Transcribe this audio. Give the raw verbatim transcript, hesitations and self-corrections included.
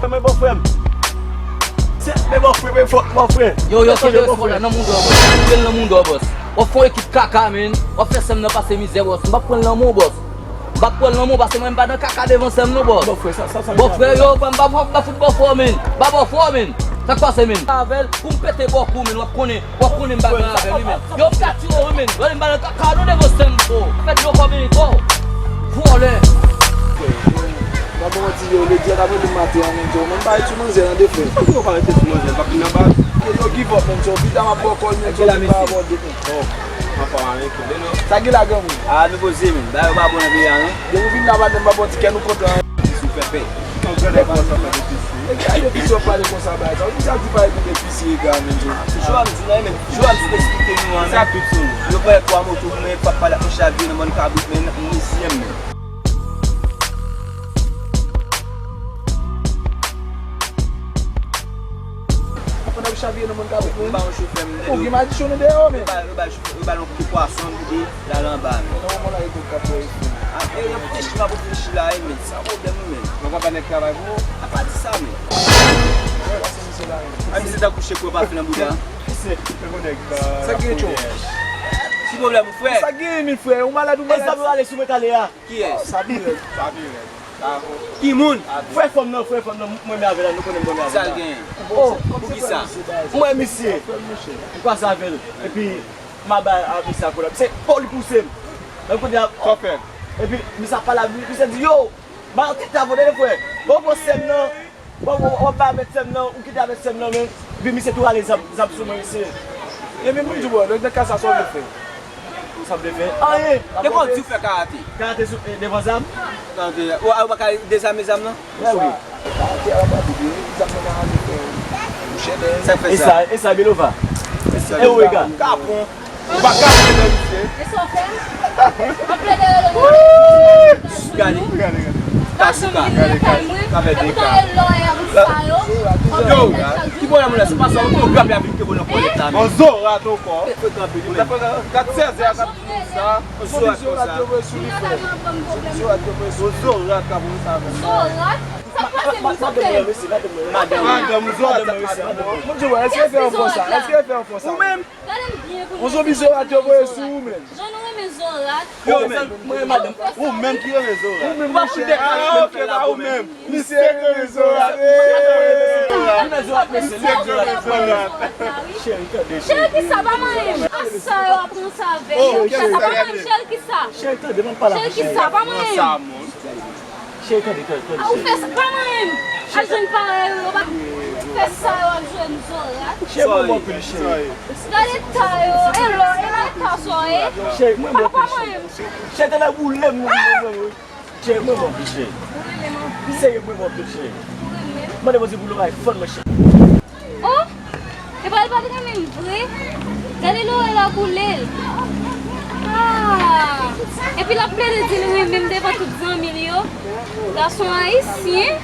Men bòfrè m. Se, men bòfrè, men fòk bòfrè. Yo, yo, kenbe respè w la nan mouda w, bòs. M ap pran l nan mouda w, bòs. W ap fè yon ekip kaka, men. W ap fè sè m nan pase mizè, bòs. M p ap pran l nan men w, bòs. M p ap pran l nan men w, paske mwen m pa nan kaka devan sè m, non, bòs. Bòfrè, sa, sa, sa. Bòfrè, yo, m pa, m pa, m pa fout bòfrè w, men. M pa bòfrè w, men. Sa k pase, men? Avè l, pou m pete bòkè w, men. W ap konnen. W ap konnen m pa gen avè l, wi, men. Yo, m ka tiye w, wi, men. Gade m pa nan kaka, non, devan sè m, bro. Fè dlo kò, men, bro. Vòlè. M pa ba w manti, yo, ledi a t ap rele m maten an, men, yo, men, m pa ret sou manzè, nan de frè. Ou pa rete sou manzè, l p ap vin nan baz. Yo, yo give up, men, yo, vida m ap ba w kòl, men, yo, vin pa abòde, men. Bon, anfòm avèk ou, non? Sa gen la, granmoun? A, nou poze, men. Bagay yo pa bon nan peyi a, non? Depi w vin la, madanm, m pa ba w ti kè, nou kontan. Sou pèpè. Yon grandè kòmanse ap fè de pisi. E ki ay de pisi w ap pale konsa, bagay sa? Ou di sa di pa epi de pisi ega, men, yo. Jou a m di la, men. Jou a m di eksplike nou an, men. Sa tout sou nou. Yo pran twa moto pou mwen, p ap pale ak mwen chavire nan bann kabrit, men, m mesye m, men. Pandan w chavire nan moun kabrit, men. Ba yon chofè, m. Ou gen madichon nan dèyè w, men. Yo ba, yo ba, yo ba yon kote pwason, m kite l al anba, men. Nan moman la, yo tou kap wè isit. A, e, yo fouti chima pou fouti la, e, men. Sa pwoblèm ou, men. Mwen pa fè nèg travay pou ou. A pa di sa, men. Wè, wè, se misye la, men. A, misye tankou chek wè pa fin nan bouda. Misye, tankou nèg, euh, sa gen tchou. Ki pwoblèm ou, frè? Sa gen, men, frè. Ou malad, ou malad. E sa pou ale sou mwen talè a. Kiyès? Sa pi rèd. Sa pi rèd. Ki moun? Frè fanm nan, frè fanm nan, m renmen avè l, nou konnen m renmen avè l. Sa l genyen? Oh, poukisa? M wè misye, m kwaze avè l, epi m a bay misye akolè. Se po li pouse m. Menm kote a, epi misye ap pale avè m, misye di, yo, ba yon tèt avè w, tande frè. Bon, bon, sè m nan, w ap, w ap bay avèk sè m nan, ou kite avèk sè m nan, men, epi misye tou rale zam, zam sou mwen, misye. Ebyen, m di w, nan ka sa, sa w vle fè? Sa m te fè? Anyen. Te konn di w fè karate. Karate sou, eh, devan zam? Karate, ou, ou pa ka dezame zam nan? Mwen wi. Karate a pa di byen, zam nan ka ale fè mouchè dèyè. Sa k fè sa? E sa, e sa, Belova. E ou, Ega. Kapon. Ou pa ka fè nan misye. E sa w fè? Anplè dèyè lè. Gade. Gade, gade. Kasuka. Gade, gade. Ka fè de ka. Yo, ki pwoblèm ou la? Se pa sa, ou tou grape avèk ke bon nan kòlèt la, men. Bon, Zorat ankò. Fè kanpe li menm. Gad sèzè a k ap di sa. Zorat konsa. Zorat yo voye sou li, frè. Zorat yo voye sou li. Zorat ka voye sa, frè. Zorat? Sa k pase, moun sa fè? Madanm, madanm, Zorat sa k madanm. Mon Dye, wè, èske fè yon fò sa? Èske fè yon fò sa? Ou menm? Gade m byen pou nou. Yon zonbi Zorat yo voye sou ou, menm. Jan nou renmen Zorat. Yo, men, mwen, madanm, ou menm ki renmen Zorat. Ou menm, monchè. Ah, ok, pa ou menm. Misye renmen Zorat. Misye renmen Zorat, mesye. Cheri, tande, cheri. Cheri, kisa, pa manyen m. A sa yo ap ranse avè l. Kisa, pa manyen m, cheri, kisa. Cheri, tande, ban m pale avè w, cheri. Cheri, kisa, pa manyen m. Cheri, tande, tande, tande, cheri. A, ou fè sa, pa manyen m. Al jwenn paran yo, yo pa fè sa yo ap jwenn Zorat. Cheri, mwen anpil, cheri. Gade eta yo, e lò, e lò eta sa w ye. Cheri, mwen anpil, cheri. Cheri, tande boule m, boule m, boule m. Cheri, mwen bon, cheri. Ou renmen m anpil. Serye, mwen bon, cheri. Ou renmen m? Mande Bondye pou lòray fann mwen, cheri. Oh! Epa l pa t renmen m vre? Gade lòray la boule l. Ah! Epi l ap plede di l renmen m devan tout zanmi l yo. Gason ayisyen.